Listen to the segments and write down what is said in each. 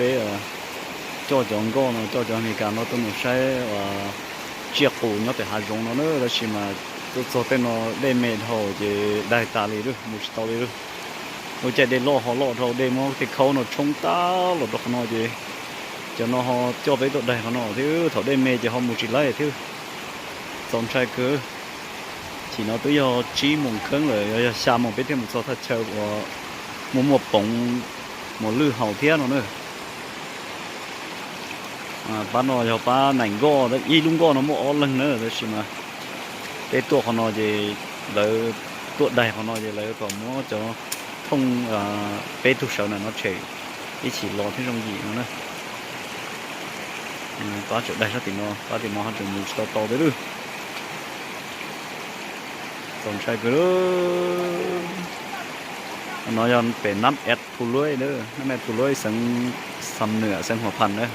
peb coj cov nkoj no, coj cov Amelikas no tuaj mus saib tsiaj qus nyob pem hav zoov no na, tab sis mas tuaj txog tej no dej me dhau ces daig tas li lawm, mus tsis tau li lawm. Lub caij dej loj ho loj dhau, dej muab tej khaub no tshoob tag los rau qhov no ces cov no ho coj peb tuaj daig qhov no thiab, thaum dej me ces ho mus tsis laib thiab. Txaus ntshai kawg. Chim no twb yog tsib moos kheeb lawm, yog xya moos peb thiaj mus txog thaj chaw uas muaj muaj poov mos lwj haus thiab no na. Pab no yog pab naim nkoj, ib lub nkoj no muaj ob leeg na, tab sis mas peb tuaj qhov no ces lawv tuaj daig qhov no ces lawv kom muab cov thooj peb tug sawv ntawm no tshem ib chim los thiaj zoo yim no na. Pab tseem daig sab tim no, pab tim no ho tseem mus tsis tau tau thiab lawm. Txaus ntshai kawg. No yog pem Nab Ev Thu Luj, Nab Ev Thu Luj xeev Xam Nuam, xeev Huam Phas na.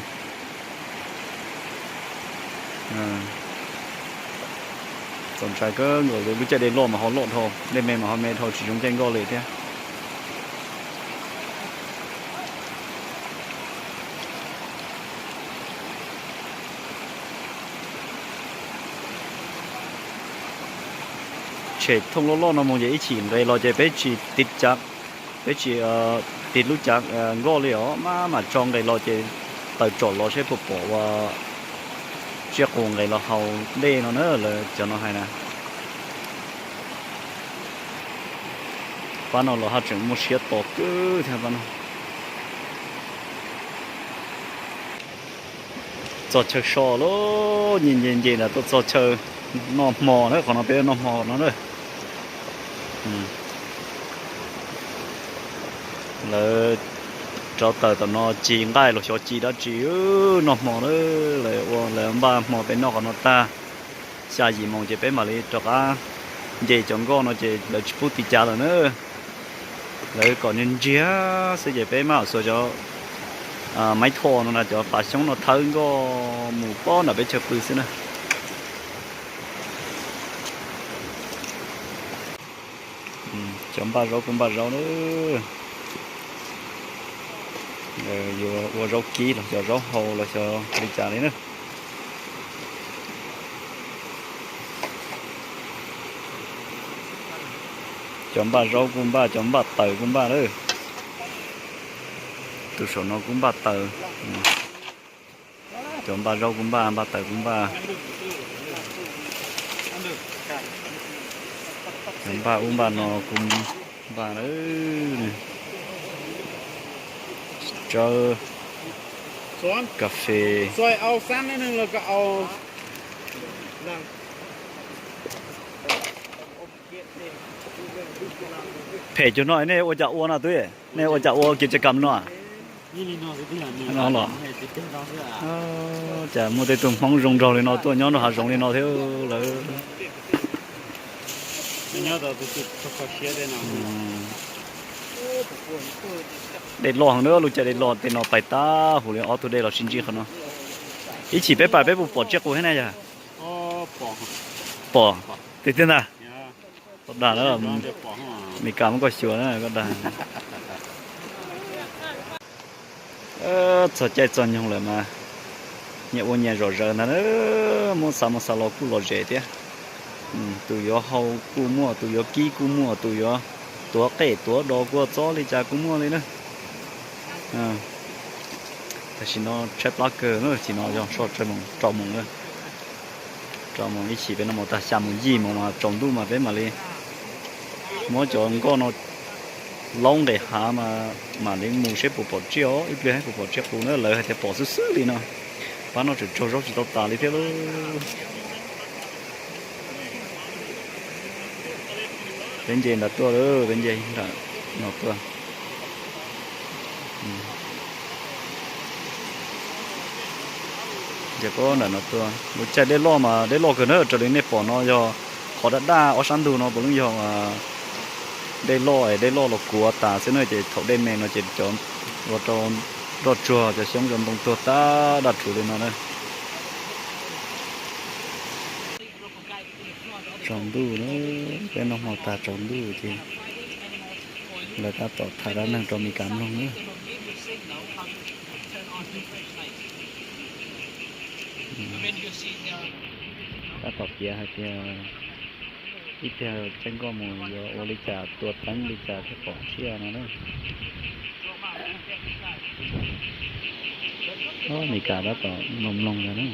Txaus ntshai kawg nkaus li, lub caij dej loj mas ho loj dhau, dej me mas ho me dhau, tsis zoo caij nkoj li thiab. Tshem thooj loj loj no mus ces ib chim nqes los ces peb tsis tiv cav, peb tsis tiv lub cav nkoj li os, maj mam tso nqes los ces taws tsom los seb puas pom ua tsiaj qus nqes los haus dej no na, lawv cov no hais na. Pab no los haj tseem muaj siab tos kawg thiab pab no. Txog chaw so lawm, nce nce nce ntawm tuaj txog chaw noj hmo na, qhov no peb noj hmo no na. Lawv rauv taws tom no ci nqaij los xyov ci dab tsi, noj hmo na. Lawv ua lawv npaj hmo peb noj qhov no tag, xya yim moos ces peb mam li rov qab nce cov nkoj no ces lawv tsis pub tiv cav lawm na. Lawv kom ntsiag ntsiag xwb ces peb maj mam xuas cov maiv thoj no na, cov pas xyoob no thawb nkoj mus pab nram peb chaw pw xwb na. Cov npaj zaub kuj npaj zaub na. Yuav ua zaub kib los xyov zaub hau los xyov li cas li na. Cov npaj zaub kuj npaj, cov npaj taws kuj npaj lawm. Tus saum no kuj npaj taws. Cov npaj zaub kuj npaj, npaj taws kuj npaj. Cov npaj ub npaj no kuj npaj lawm. Tsawb, kas fes. Phem cuag no nej ua cas ua no twb, nej ua cas ua kiag tsev kam no? No los, cas muaj tej tug Hmoob zoo nraug li no tuaj nyob rau hav zoov li no thiab lawm. Dej loj heev na, lub caij dej loj tej no pais tag huv li ob tug dej los sib ntsib qhov no. Ib chim peb pais peb puas pom tsiaj qus thiab ne yog? Pom, tiag tiag ntag. Koj dag lawm, Mes Kas muab koj xyuas na koj dag. Txog caij txog nyoog lawm mas nyias ua nyias zom zaws ntag, muab xa mus xa los kuj lom zem thiab. Tus yuav hau kuj muaj, tus yuav kib kuj muaj, tus yuav tuav qej tuav do kua txob li cas kuj muaj li na. Tam sim no tshaib plab kawg, tam sim no yog soj rau moos na. Rau moos ib chim peb noj mov tag xya moos yim moos mas tsaus ntuj mas peb mam li muab cov nkoj no laub nqes hav mas mam li mus seb puas pom tsiaj os, ib pliag puas pom tsiaj qus na, lawv hais tias pom xwb xwb li no. Pab no tseem tsaug zaub tsis tau tas li thiab lauj. Peb nce nram tuaj, peb nce nram no tuaj. Nce puag nram no tuaj, lub caij dej loj mas dej loj kawg na, raws li nej pom no yog qhov daj daj ob sab ntug no puav leej yog dej loj, dej loj los kuav tas xwb na, ces thaum dej me no ces cov ua rau roj tsuag cov xyoob cov ntoo tuag tag daj rhuv li no na. Tsaus ntuj na, peb noj hmo tag tsaus ntuj ces lawv tab tom tham dab neeg rau Mes Kas mloog na. Tab tom piav hais tias ib txhia txij nkoj mus yuav ua li cas tua teeb li cas thiaj pom siab no na. Os, Meskas tab tom mloog mloog ntag na.